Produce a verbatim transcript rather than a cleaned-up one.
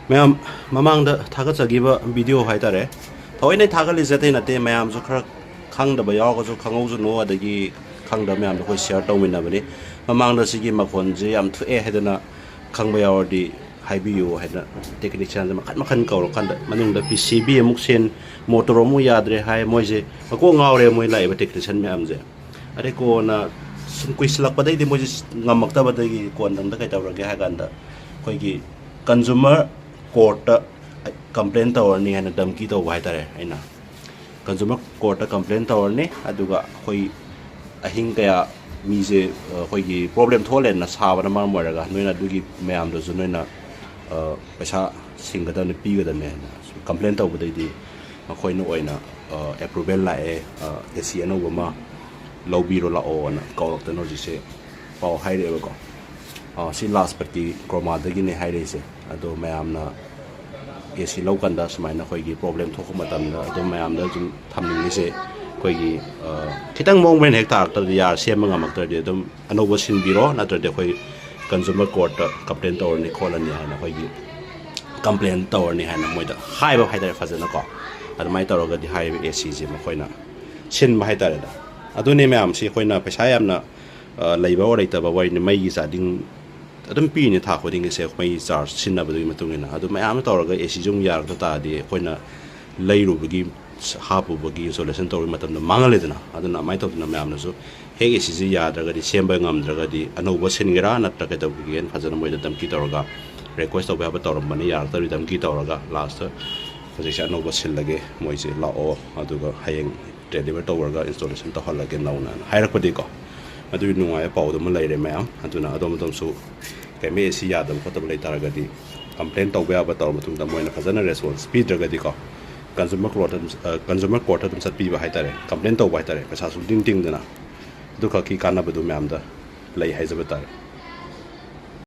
ꯃꯌꯥꯝ, ꯃꯃꯥꯡꯗ ꯊꯥꯒꯠꯆꯈꯤꯕ ꯚꯤꯗꯤꯑꯣ ꯍꯥꯏꯇꯥꯔꯦ, ꯊꯑꯣꯏꯅ ꯊꯥꯒꯠꯂꯤꯁꯦ ꯑꯇꯩ ꯅꯠꯇꯦ, ꯃꯌꯥꯝꯁꯨ ꯈꯔ ꯈꯪꯗꯕ ꯌꯥꯎꯔꯒꯁꯨ ꯈꯪꯍꯧꯁꯅꯨ, ꯑꯗꯒꯤ ꯈꯪꯗꯕ ꯃꯌꯥꯝꯗꯣ ꯑꯩꯈꯣꯏ ꯁꯤꯌꯔ ꯇꯧꯃꯤꯟꯅꯕꯅꯤ꯫ ꯃꯃꯥꯡꯗ ꯁꯤꯒꯤ ꯃꯈꯣꯟꯁꯦ ꯌꯥꯝ ꯊꯣꯛꯑꯦ ꯍꯥꯏꯗꯅ ꯈꯪꯕ ꯌꯥꯎꯔꯗꯤ ꯍꯥꯏꯕꯤꯌꯨ ꯍꯥꯏꯅ ꯇꯦꯛꯅꯤꯁꯤꯌꯥꯟꯁꯦ ꯃꯈꯟ ꯃꯈꯟ ꯀꯧꯔꯀꯥꯟꯗ, ꯃꯅꯨꯡꯗ ꯄꯤ ꯁꯤ ꯕꯤ ꯑꯃꯨꯛ ꯁꯤꯟ, ꯃꯣꯇꯣꯔ ꯑꯃꯨꯛ ꯌꯥꯗ꯭ꯔꯦ ꯍꯥꯏ, ꯃꯣꯏꯁꯦ ꯃꯀꯣꯛ ꯉꯥꯎꯔꯦ ꯃꯣꯏ ꯂꯥꯛꯏꯕ ꯇꯦꯛꯅꯤꯁꯤꯌꯥꯟ ꯃꯌꯥꯝꯁꯦ꯫ ꯑꯗꯩ ꯀꯣꯟꯅ ꯁꯨꯝ ꯀꯨꯏꯁꯤꯜꯂꯛꯄꯗꯩꯗꯤ ꯃꯣꯏꯁꯦ ꯉꯝꯃꯛꯇꯕꯗꯒꯤ ꯀꯣꯟꯅ ꯀꯩꯗꯧꯔꯒꯦ ꯍꯥꯏ ꯀꯥꯟꯗ, ꯑꯩꯈꯣꯏꯒꯤ ꯀꯟꯖꯨꯃꯔ ꯀꯣꯔꯠꯇ ꯀꯝꯄ꯭ꯂꯦꯟ ꯇꯧꯔꯅꯤ ꯍꯥꯏꯅ ꯙꯝꯀꯤ ꯇꯧꯕ ꯍꯥꯏꯇꯥꯔꯦ꯫ ꯑꯩꯅ ꯀꯟꯖꯨꯃꯔ ꯀꯣꯔꯠꯇ ꯀꯝꯄ꯭ꯂꯦꯟ ꯇꯧꯔꯅꯤ, ꯑꯗꯨꯒ ꯑꯩꯈꯣꯏ ꯑꯍꯤꯡ ꯀꯌꯥ ꯃꯤꯁꯦ, ꯑ, ꯑꯩꯈꯣꯏꯒꯤ ꯄ꯭ꯔꯣꯕ꯭ꯂꯦꯝ ꯊꯣꯛꯍꯜꯂꯦꯅ ꯁꯥꯕꯅ ꯃꯔꯝ ꯑꯣꯏꯔꯒ, ꯅꯣꯏꯅ ꯑꯗꯨꯒꯤ ꯃꯌꯥꯝꯗꯨꯁꯨ ꯅꯣꯏꯅ, ꯑ, ꯄꯩꯁꯥ ꯁꯤꯡꯒꯗꯕꯅꯤ, ꯄꯤꯒꯗꯕꯅꯤ ꯍꯥꯏꯅ ꯀꯝꯄ꯭ꯂꯦꯟ ꯇꯧꯕꯗꯩꯗꯤ ꯃꯈꯣꯏꯅ ꯑꯣꯏꯅ, ꯑ, ꯑꯦꯄ꯭ꯔꯨꯚꯦꯜ ꯂꯥꯛꯑꯦ, ꯑ, ꯑꯦ ꯁꯤ ꯑꯅꯧꯕ ꯑꯃ ꯂꯧꯕꯤꯔꯣ ꯂꯥꯛꯑꯣꯅ ꯀꯧꯔꯛꯇꯅ ꯍꯧꯖꯤꯛꯁꯦ ꯄꯥꯎ ꯍꯥꯏꯔꯛꯑꯦꯕꯀꯣ꯫ ꯑ, ꯁꯤ ꯂꯥꯖꯄꯇꯤ ꯀ꯭ꯔꯣꯃꯥꯗꯒꯤꯅꯦ ꯍꯥꯏꯔꯛꯏꯁꯦ꯫ ꯑꯗꯣ ꯃꯌꯥꯝꯅ ꯑꯦ ꯁꯤ ꯂꯧꯀꯥꯟꯗ ꯁꯨꯃꯥꯏꯅ ꯑꯩꯈꯣꯏꯒꯤ ꯄ꯭ꯔꯣꯕ꯭ꯂꯦꯝ ꯊꯣꯛꯄ ꯃꯇꯝꯗ ꯑꯗꯨꯝ ꯃꯌꯥꯝꯗ ꯑꯗꯨꯝ ꯊꯝꯅꯤꯡꯉꯤꯁꯦ, ꯑꯩꯈꯣꯏꯒꯤ, ꯑ, ꯈꯤꯇꯪ ꯃꯑꯣꯡ ꯃꯔꯤꯟ ꯍꯦꯛ ꯇꯥꯔꯛꯇ꯭ꯔꯗꯤ, ꯌꯥꯔ ꯁꯦꯝꯕ ꯉꯝꯃꯛꯇ꯭ꯔꯗꯤ ꯑꯗꯨꯝ ꯑꯅꯧꯕ ꯁꯤꯟꯕꯤꯔꯣ, ꯅꯠꯇ꯭ꯔꯗꯤ ꯑꯩꯈꯣꯏ ꯀꯟꯖꯨꯃꯔ ꯀꯣꯔꯠꯇ ꯀꯝꯄ꯭ꯂꯦꯟ ꯇꯧꯔꯅꯤ ꯈꯣꯠꯂꯅꯤ ꯍꯥꯏꯅ ꯑꯩꯈꯣꯏꯒꯤ ꯀꯝꯄ꯭ꯂꯦꯟ ꯇꯧꯔꯅꯤ ꯍꯥꯏꯅ ꯃꯣꯏꯗ ꯍꯥꯏꯕ ꯍꯥꯏꯇꯥꯔꯦ ꯐꯖꯅꯀꯣ꯫ ꯑꯗꯨꯃꯥꯏꯅ ꯇꯧꯔꯒꯗꯤ ꯍꯥꯏꯔꯤꯕ ꯑꯦ ꯁꯤꯁꯦ ꯃꯈꯣꯏꯅ ꯁꯤꯟꯕ ꯍꯥꯏꯇꯥꯔꯦꯗ꯫ ꯑꯗꯨꯅꯦ ꯃꯌꯥꯝꯁꯤ ꯑꯩꯈꯣꯏꯅ ꯄꯩꯁꯥ ꯌꯥꯝꯅ, ꯑ, ꯂꯩꯕ ꯑꯣꯔ ꯂꯩꯇꯕ ꯋꯥꯔꯤꯅꯤ, ꯃꯩꯒꯤ ꯆꯥꯗꯤꯡ ꯑꯗꯨꯝ ꯄꯤꯔꯤꯅꯦ ꯊꯥ ꯈꯨꯗꯤꯡꯒꯤꯁꯦ, ꯃꯩ ꯆꯥꯔꯖ ꯁꯤꯖꯤꯟꯅꯕꯗꯨꯒꯤ ꯃꯇꯨꯡ ꯏꯟꯅ꯫ ꯑꯗꯨ ꯃꯌꯥꯝ ꯑꯃ ꯇꯧꯔꯒ ꯑꯦ ꯁꯤꯁꯨ ꯑꯃꯨꯛ ꯌꯥꯔꯛꯇ ꯇꯥꯔꯗꯤ ꯑꯩꯈꯣꯏꯅ ꯂꯩꯔꯨꯕꯒꯤ, ꯍꯥꯞꯄꯨꯕꯒꯤ, ꯏꯟꯁꯇꯣꯂꯦꯁꯟ ꯇꯧꯕꯒꯤ ꯃꯇꯝꯗꯣ ꯃꯥꯡꯍꯜꯂꯦꯗꯅ꯫ ꯑꯗꯨꯅ ꯑꯗꯨꯃꯥꯏꯅ ꯇꯧꯗꯅ ꯃꯌꯥꯝꯅꯁꯨ ꯍꯦꯛ ꯑꯦ ꯁꯤꯁꯦ ꯌꯥꯗ꯭ꯔꯒꯗꯤ, ꯁꯦꯝꯕ ꯉꯝꯗ꯭ꯔꯒꯗꯤ ꯑꯅꯧꯕ ꯁꯤꯟꯒꯦꯔꯥ ꯅꯠꯇ꯭ꯔꯒ ꯀꯩꯗꯧꯒꯦꯅ ꯐꯖꯅ ꯃꯣꯏꯗ ꯙꯝꯀꯤ ꯇꯧꯔꯒ, ꯔꯤꯀ꯭ꯋꯦꯁ ꯇꯧꯕ ꯌꯥꯕ ꯇꯧꯔꯝꯕꯅꯤ, ꯌꯥꯔꯛꯇꯕꯒꯤ ꯙꯝꯀꯤ ꯇꯧꯔꯒ, ꯂꯥꯁꯇ ꯍꯧꯖꯤꯛꯁꯦ ꯑꯅꯧꯕ ꯁꯤꯜꯂꯒꯦ, ꯃꯣꯏꯁꯦ ꯂꯥꯛꯑꯣ, ꯑꯗꯨꯒ ꯍꯌꯦꯡ ꯗꯦꯂꯤꯚꯔ ꯇꯧꯔꯒ ꯏꯟꯁꯇꯣꯂꯦꯁꯟ ꯇꯧꯍꯜꯂꯒꯦ ꯅꯧꯅ ꯍꯥꯏꯔꯛꯄꯗꯒꯤꯀꯣ꯫ ꯑꯗꯨꯒꯤ ꯅꯨꯡꯉꯥꯏꯕ ꯄꯥꯎꯗꯨ ꯑꯃ ꯂꯩꯔꯦ ꯃꯌꯥꯝ꯫ ꯑꯗꯨꯅ ꯑꯗꯣꯝ ꯑꯗꯣꯝꯁꯨ ꯀꯩꯃꯦ ꯑꯦ ꯁꯤ ꯌꯥꯗꯕ ꯈꯣꯠꯇꯕ ꯂꯩꯇꯥꯔꯒꯗꯤ, ꯀꯝꯄ꯭ꯂꯦꯟ ꯇꯧꯕ ꯌꯥꯕ ꯇꯧꯔ ꯃꯇꯨꯡꯗ ꯃꯣꯏꯅ ꯐꯖꯅ ꯔꯦꯁꯄꯣꯟꯁ ꯄꯤꯗ꯭ꯔꯒꯗꯤꯀꯣ, ꯀꯟꯖꯨꯃꯔ ꯀꯣꯔꯠꯇ ꯑꯗꯨꯝ, ꯑ, ꯀꯟꯖꯨꯃꯔ ꯀꯣꯔꯠꯇ ꯑꯗꯨꯝ ꯆꯠꯄꯤꯕ ꯍꯥꯏꯇꯥꯔꯦ, ꯀꯝꯄ꯭ꯂꯦꯟ ꯇꯧꯕ ꯍꯥꯏꯇꯥꯔꯦ, ꯄꯩꯁꯥꯁꯨ ꯇꯤꯡ ꯇꯤꯡꯗꯅ꯫ ꯑꯗꯨꯈꯛꯀꯤ ꯀꯥꯟꯅꯕꯗꯨ ꯃꯌꯥꯝꯗ ꯂꯩ ꯍꯥꯏꯖꯕ ꯇꯥꯔꯦ꯫